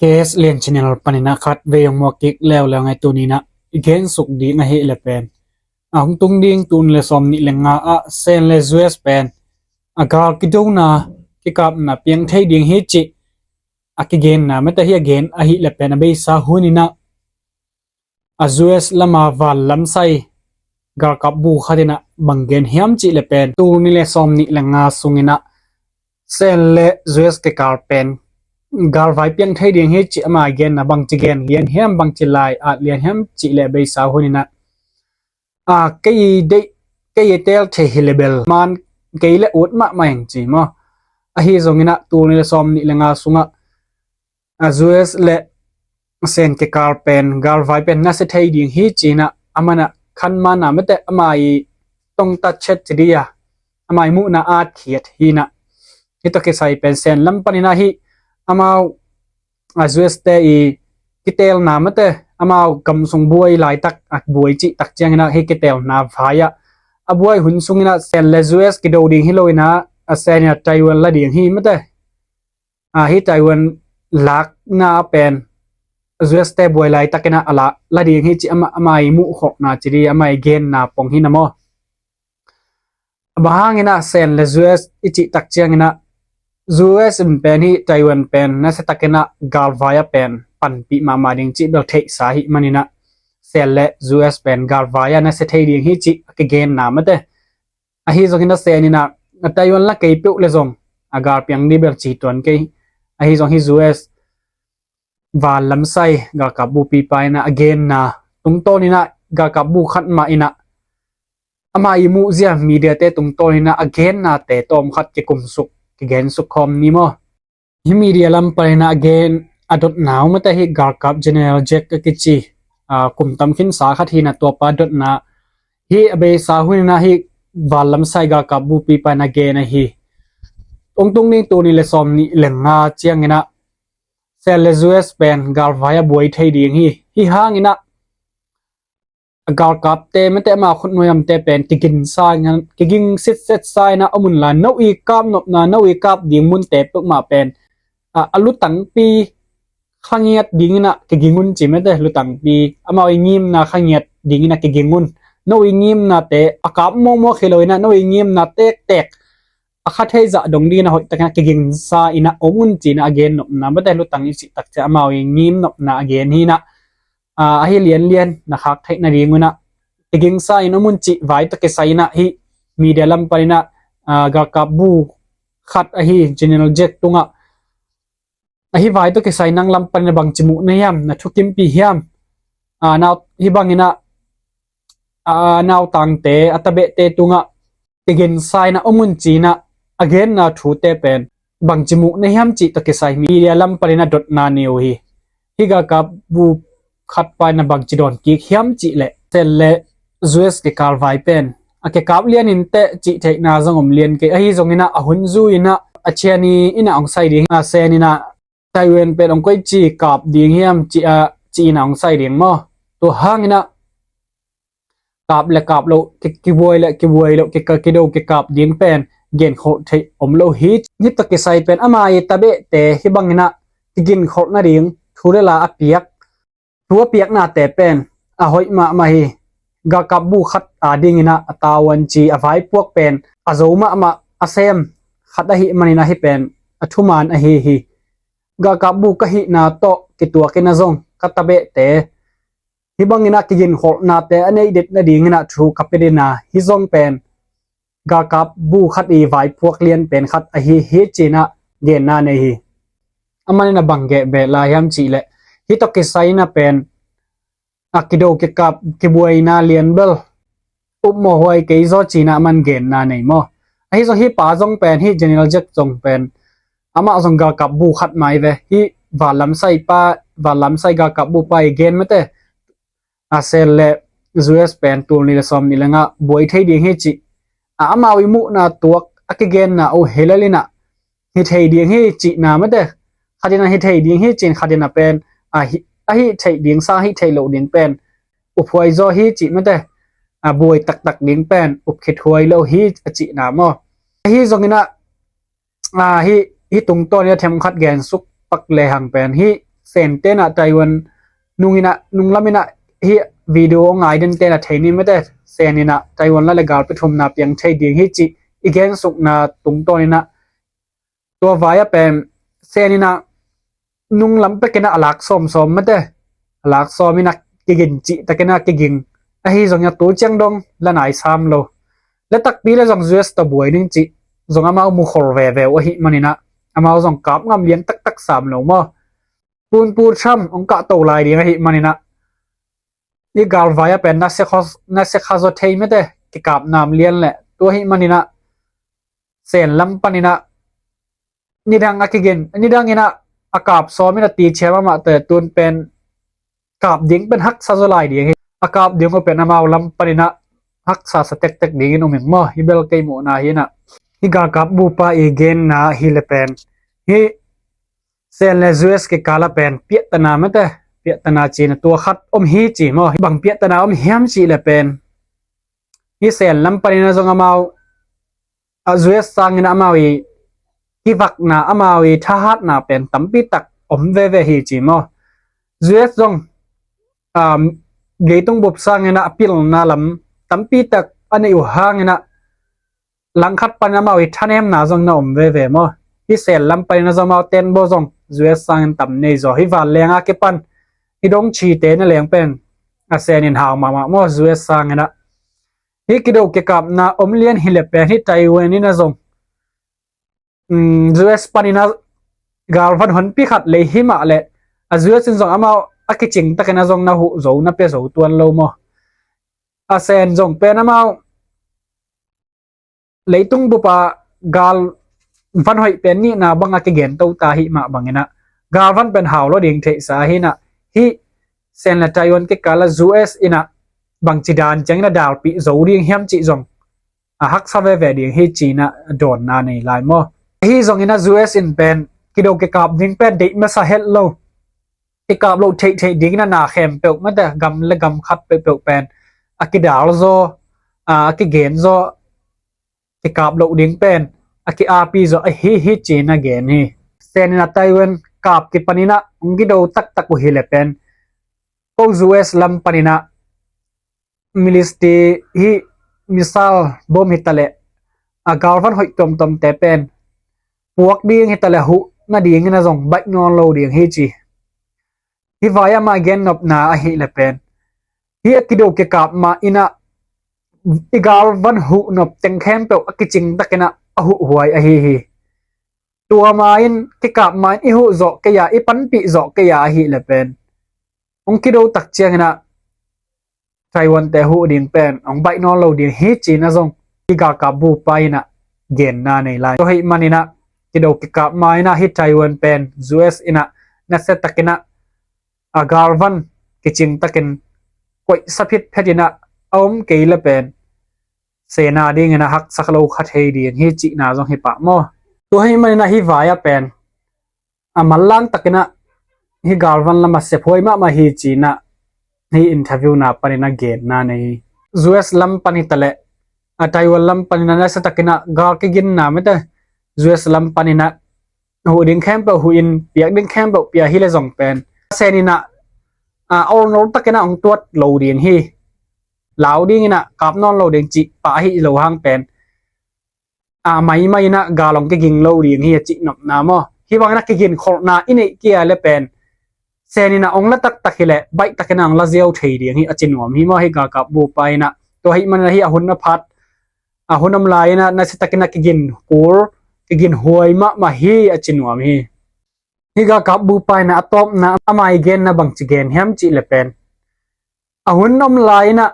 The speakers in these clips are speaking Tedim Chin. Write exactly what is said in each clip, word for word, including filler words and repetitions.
Case Lian Channel panin ah khat vei hong muak kik leuleu ing ei. Tuni in ah i gensuk ding ahih leh pen, a hong tung ding June ni le sawm nih le nga ah Sen le U S pen a gal kidona, kikapna piang thei ding hi cih a kigenna mate hi a gen ahih leh pen a beisa hun in ah a U S lama van lamsai galkap bu khat in ah bang gen hiam cih leh pen, June ni le sawm nih le nga sung in ah Sen le U S kikal pen galvai piang thei ding hi cih ama genna bangci gen lian hiam, bangci lai at lian hiam cih leh a beisa hun in ah, a, kei deih, kei teel thei hi leh bel man kei le ut mahmah ing ci maw. Ahi zongin ah June ni le sawm nih le nga sungah a U S le Sen kikal pen galvai pen nasia thei ding hi ci in ah aman ah khanman a mate ama i tongtat chet ci dih a, ama i muhna at khiat hi in ah, hih tawh kisai pen Sen lam panin ah hih amau a U S te i kiteelna mate, amau gam sung buai laitak, a buai cih tak ciangin ah hih kiteelna vai ah, a buai hun sungin ah Sen le U S kido ding hi lo in ah a Sen in ah Taiwan la ding hi mate. A, hih Taiwan lakna pen U S te buai laitakin ah a la, la ding hi cih ama, ama i muhkholhna ci dih, ama i genna pong hi in ah maw. Bang hangin ah Sen le U S i cih tak ciangin ah U S in pen hih Taiwan pen nasia takin ah galvai ah pen panpih mahmah ding cih bel theihsa ahih manin ah Sen le U S pen galvai ah nasia thei ding hi cih a kigenna mate. Ahi zongin ah Sen in ah a Taiwan la kei peuh le zong a gal piang dih bel ci tuan kei. Ahi zong hih U S van lamsai galkap bupipa in ah a genna tungtawn in ah galkap bu khat mah in ah ama i muhzia media te tungtawn in ah a gennate tawm khat kikumsuk, kigensuk khawm ni maw. Hih media lam panin ah a gen a dotna uh mate hih galkap General Jack a kici, a, kum tam khinsa khat hi in ah tuapa dotna hih a beisa hun in ah hih van lamsai galkap bupipa in a gen ahi. Hong tung ding June ni le sawm nih le nga ciangin ah Sen le U S pen galvai ah buai thei ding hi. Hih hangin ah a galkapte mate ama khutnuai amte pen kiginsa in ah, kiging sitsetsa in ah om un la, no i kap nopna, no i kap ding munte peuhmah pen, a, a lutangpi khangiat ding in ah kiging un ci mate, lutangpi amau i ngimna khangiat ding in ah kiging un. No i ngimnate a kap mawkmawk hi lo in ah no i ngimna tektek a kha thei zah dong ding in ah hoihtakin ah kiginsa in ah om un ci in ah a gen nopna mate, lutang i cih tak ciang amau i ngim nopna a gen hi in ah, a, ahi lianlian na khak theih nading un ah kigingsa in om un cih vai tawh kisai in ah hih media lam panin ah, a, galkap bu khat ahi General Jack tungah ahi vai tawh kisai nang lam panin ah bangci muh na hiam, na thukimpih hiam? A, nau, hih bangin ah, a, nautangte, a tabehte tungah kiginsa in ah om un ci in ah a genna thute pen bangci muh na hiam cih tawh kisai media lam panin ah dotna nei uh hi. Hih galkap bu khatpa in ah bangci dawn kik hiam cih leh Sen le U S kikal vai pen a kikap lian in teh cih theihna zong om lian kei. Ahi zongin ah a hun zui in ah a ciani in ah hong sai ding, a, Sen in ah Taiwan pen hong koici kap ding hiam ci, a, ci in ah hong sai ding maw. Tua hangin ah kap le kap loh, ki, kibuai le kibuai loh, ki, kido kikap ding pen genkholh theih om lo hi. Hih tawh kisai pen ama i tabehte hih bangin ah kiginkholh nading thu le la a piak, thu a piaknate pen a hoih mahmah hi. Galkap bu khat a dingin ah a tavuan ci a vaipuak pen a zo mahmah a sem khat ahih manin ah hih pen a thuman ahi hi. Galkap bu ka hihna tawh kituakin ah zong ka tabehte hih bangin ah kiginkholhnate a neih det nadingin ah thu ka pia den a, hih zong pen galkap bu khat i vaipuak lian pen khat ahi hi ci in ah genna nei hi. Aman in ah bang geh beh lai hiam cih leh hih tawh kisai in ah pen a kido kikap kibuaina lian bel upmawh huai kei zaw ci in ah aman genna nei maw. Ahi zong hih pa zong pen, hih General Jack zong pen amah zong galkap bu khat mah hi ve. Hih van lamsai pa, van lamsai galkap bupa i gen mate, a, Sen le U S pen tul nih le sawm nih le nga buai thei ding hi cih, a, amau i muhna tuak a kigenna uh hi lel in ah hi thei ding hi cihna mate. Khat in ah hi thei ding hi ci in, khat in ah pen a hi, a hih theih ding sang hih theih loh ding pen uphuai zaw hi cih mate, a, buai taktak ding pen upkhit huai lo hi a cihna maw. Ahi zongin ah, a, hih, hih tungtawn in ah themkhat gensuk pak lehang pen hih Sen tenah Taiwan nung inah, nung lam inah hi video a ngai den tenah thei ni mate, Sen inah Taiwan la le galpi thumna piang thei ding hi cih i gensukna tungtawn inah tua vai a pen Sen inah nung lam pek inah a lak sawmsawm mate, a lak sawm inah kigin cih tak inah kiging ahi zong inah tu ciang dong la nai sam lo. Le takpi le zong U S tawh buai ding cih zong amau mukhol veve uh ahih man inah amau zong kap ngam lian taktak sam lo maw. Punpu Trump hong kahto lai ding ahih man inah i galvai a pen na se kha, na se kha zaw thei mate, kikap nam lian le tua ahih man inah Sen lam pan inah nidang a kigin, nidang inah a kap sawm inah ti chia mahmah te, tun pen kap ding pen haksa zaw lai ding hi. A kap ding uh pen amau lam pan inah haksa sa tektek dingin um ing maw, hi bel kei muhna hi inah. Hi galkap bupa i genna hi le pen hi Sen le U S kikal a pen piahtana mate, piahtana cina tua khat om hi ci maw. Hi bang piahtana om hiam cih le pen hi Sen lam pan inah zong amau a U S sang inah amau i kivakna, amau i thahatna pen tampi tak om veve hi ci maw. U S zong um, leitung bup sang inah a pilna lam tampi tak a neih uh hang inah langkhat pan amau i thanemna zong na om veve maw. Hi Sen lam pan inah zong amau tenbaw zong U S sang in tam nei zaw. Hi vanleng a kipan hi dong cite na leng pen a Sen in hau mahmah maw, U S sang inah. Hi kido kikapna om lian hi le pen hi Taiwan inah zong um, U S pan inah galvan honpi khat lei hi mah le a U S in zong amau a kicing tak inah zong na huh zo, na pia zo tuan lo maw. A Sen zong pen amau leitung bupa galvan hoih pen nihna bang a kigen to ta hi mah bang inah galvan pen hau lo ding theihsa hi inah hi Sen le Taiwan kikal a U S inah bangci dan ciang inah dalpih zo ding hiam cih zong a haksa veve ding hi ci inah dawnna nei lai maw. Hi zong inah U S in pen kido kikap ding pen deih masa het lo, kikap loh theihtheih ding inah na khempeuh mate, gam le gam khat peuhpeuh pen a kidal zaw, a kigen zaw, kikap loh ding pen a ki-api zaw ahi hi ci inah gen hi. Sen inah Taiwan kap kipan inah hong kido taktak uh hi le pen ko U S lam pan inah milis ti hi, misal bom hi ta le a galvan hoih tuamtuamte pen puak ding hi ta le huh nading inah zong baih nawn lo ding hi ci. Hi vai amah gennopna ahih le pen hi a kido kikap ma inah i galvan huh nop teng khempeuh a kicing tak inah a huhhuai ahi hi. Tua ma in kikap ma in i huh zawh kei a, i panpih zawh kei a ahih le pen hong kido tak ciang inah Taiwan te huh ding pen hong baih nawn lo ding hi ci inah zong hi galkap bupa inah genna nei lai. Tua ahih man inah kido kikap ma inah hi Taiwan pen U S inah nasia tak inah a galvan kicing takin koihsa phitphet inah a om kei le pen Sen a ding inah haksa lo kha thei ding hi cihna zong hi pah maw. Tua ahih man inah hi vai a pen a manlang tak inah hi galvan lam a sephuai mahmah hi ci inah hi interview na pan inah genna nei hi. U S lam pan hi ta le a Taiwan lam pan inah nasia tak inah gal kiginna mate, U S lam pan inah huh ding khempeuh huh in, piak ding khempeuh pia hi le zong pen Sen inah a olnol tak inah hong tuat lo ding hi. Lau ding inah kap nawn lo ding cih pah ahi lo hang pen a maimai inah gal hong kiging lo ding hi a cihnopna maw. Hi bang inah kiginkholhna i neih kei a le pen Sen inah hong la taktak hi le baih tak inah hong la ziau thei ding hi a ci nuam hi maw, hi galkap bupa inah. Tua ahih man inah hi a hun a phat, a hun om lai inah nasia tak inah kigin kul, kigin huai mahmah hi a ci nuam hi. Hi galkap bupa inah a tawpna amah i genna bangci gen hiam cih le pen a hun om lai inah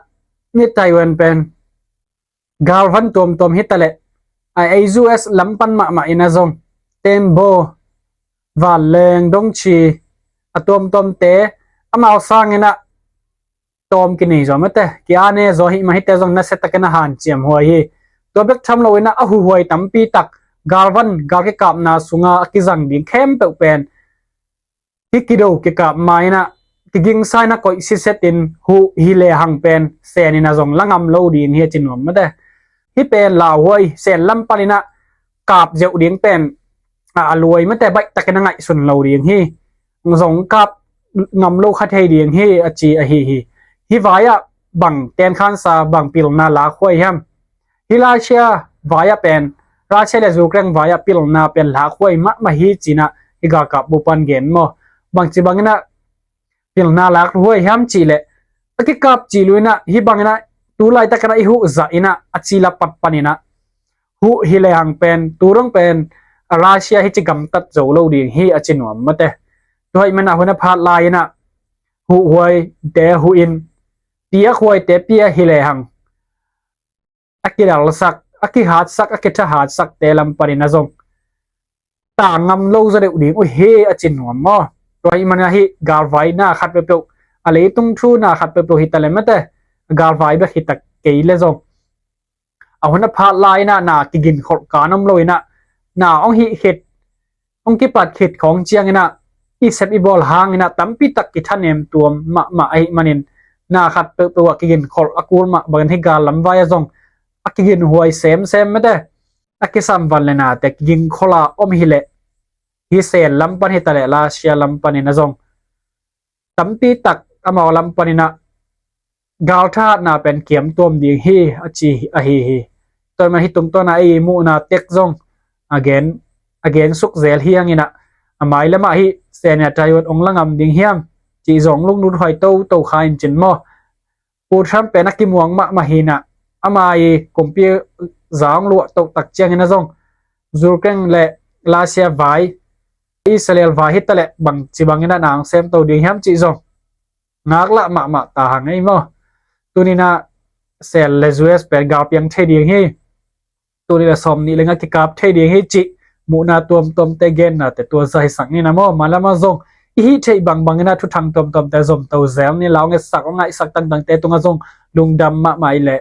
mi Taiwan pen galvan tuamtuam hi ta le a ei U S lam pan mahmah inah zong tembaw, vanleng, dongci a tuamtuamte amau sang inah tawm kinei zaw mate, ki-ane zaw hi mah, hite zong nasia tak inah hanciam huai hi. Tua bek tham lo inah a huhuai tampi tak galvan gal kikapna sunga a kizang ding khempeuh pen hi kido kikap ma inah kigingsa inah koih siset in huh hi le hang pen Sen inah zong la ngam lo ding hi a ci nuam mate. Hi pen lauhuai, Sen lam pan inah kap zeuh ding pen a luai mate, baih tak inah ngaihsun lo ding hi. zong kap ngam lo kha thei ding hi a ci ahi hi. Hih vai-ah bang tenkhansa, bang pilna lakhuai hiam? Hih Russia vai-ah pen, Russia le Ukraine vai-ah pilna pen lakhuai mahmah hi ci-in ah hih galkap bupan gen maw. Bangci bangin ah pilna lakhuai hiam cih leh, a kikap cih loin ah hih bangin ah tu laitakin ah i huh zah in ah a ci la pat panin ah huh hi lehang pen, tu dong pen Russia hih ci gamtat zo lo ding hi a ci nuam mate. Tua ahih manin ah hun a phat lai-in ah huhuaite huh in, piakhuaite pia hi lehang a kidalsak, a kihatsak, a kithahatsakte lam panin ah zong tang ngam lo zaw deuh ding uh hi a ci nuam maw. Tua ahih manin ah hih galvai na khat peuhpeuh, a leitung thu na khat peuhpeuh hi ta leh mate, galvai bek hi ta kei leh zong, a hun a phat lai-in ah na kiginkholh kan om lo-in ah, na hong hih khit, hong kipat khit khawng ciangin ah i sep i bawl hangin ah tampi tak kithanem tuam mahmah ahih manin, na khat peuhpeuh ah kiginkholh a kul mah bangin hih gal lam vai-ah zong a kiginhuai semsem mate. A kisam van le nate kiginkholh a om hi leh, hih Sel lam pan hi ta leh Russia lam panin ah zong tampi tak amau lam panin ah galthahatna pen kiam tuam ding hi a ci ahi hi. Tua ahih manin hih tungtawn ah ei muhna tek zong a gen, a gen suk zel hi hangin ah, a mai lam ah hih Senia Taiwan hong la ngam ding hiam cih zong lunglut huai toto kha in cin maw. Pu Trump pen a kimuang mahmah hi-in ah, ama i kumpi za hong luah toh tak ciangin ah zong Ukraine le Russia vai, Israel vai hi ta leh bangci bangin ah na hong sem to ding hiam cih zong ngaklah mahmah ta hang ei maw. Tuni-in ah Sel le U S pen gal piang thei ding hi, tuni le sawmnih le nga kikap thei ding hi cih muhna tuamtuamte, gennate tua zah hisak ni na maw. Mah lam ah zong i hih theih bangbangin ah thuthang tuamtuamte zomto zel ni, la hong etsak, hong ngaihsak tangtangte tungah zong lungdam mahmah i leh